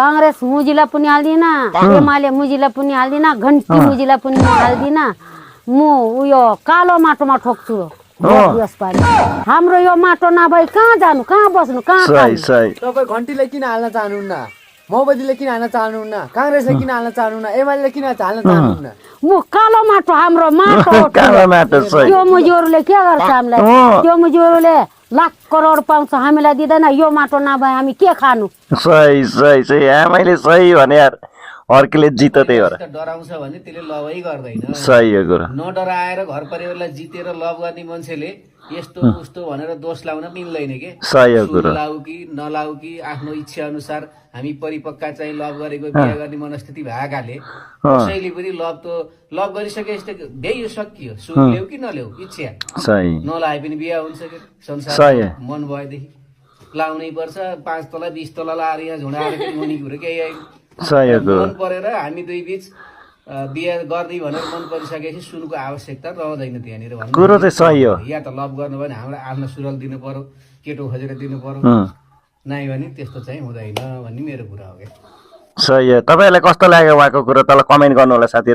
कांग्रेस मुजीला पनि हाल्दिन एमाले मुजीला पनि हाल्दिन घन्टी मुजीला पनि हाल्दिन म उयो कालो माटोमा ठोक्छु यसपालि हाम्रो यो माटो नभई कहाँ जानु कहाँ बस्नु कहाँ सही सही तपाईँ घन्टीले किन हाल्न चाहनुहुन्न माओवादीले किन हाल्न चाहनुहुन्न कांग्रेसले किन हाल्न चाहनुहुन्न एमाले किन हाल्न चाहनुहुन्न म कालो माटो हाम्रो माटो हो कालो माटो सही त्यो मुजीहरूले के गर्छ हामीलाई त्यो मुजीहरूले लाख करोड पाउँछ हामीलाई दिँदैन यो माटो नभए हामी के खानु सही सही सही आमाले सही भने यार अर्कोले जित त्यही हो र डराउँछ भने त्यसले लभै गर्दैन सही हो कुरा नडराएर घर परिवारलाई जितेर लभ गर्ने मान्छेले यस्तो उस्तो भनेर दोष लाउन मिल्दैन के सही हो कुरा लाउ कि नलाउ कि आफ्नो इच्छा अनुसार हामी परिपक्का चाहिँ लभ गरेको बिहे गर्ने मनस्थिति भएकाले कसैले पनि लभ गरिसकेपछि त बिहे सकियो सुख ल्याऊ कि नल्याऊ इच्छा सही नलाए पनि बिहे हुन्छ कि संसार सही मन भएदेखि लाउनै पर्छ 5 तला 20 तला लाएर यहाँ झुडाएर मुनि कुरो केही आयो सही हो कुरा मन परेर हामी दुई बीच बिहे गर्ने भनेर मन परिसकेपछि सुनको आवश्यकता रहँदैन त्यहाँनिर कुरो चाहिँ सही हो या त लभ गर्नु भने हाम्रो आफ्नो सुरल दिनु पर्यो केटो खोजेर दिनु पर्यो नाइ भने त्यस्तो चाहिँ हुँदैन भन्ने मेरो कुरा हो क्या सही हो तपाईलाई कस्तो लाग्यो उहाँको कुरा तल कमेन्ट गर्नु होला साथीहरु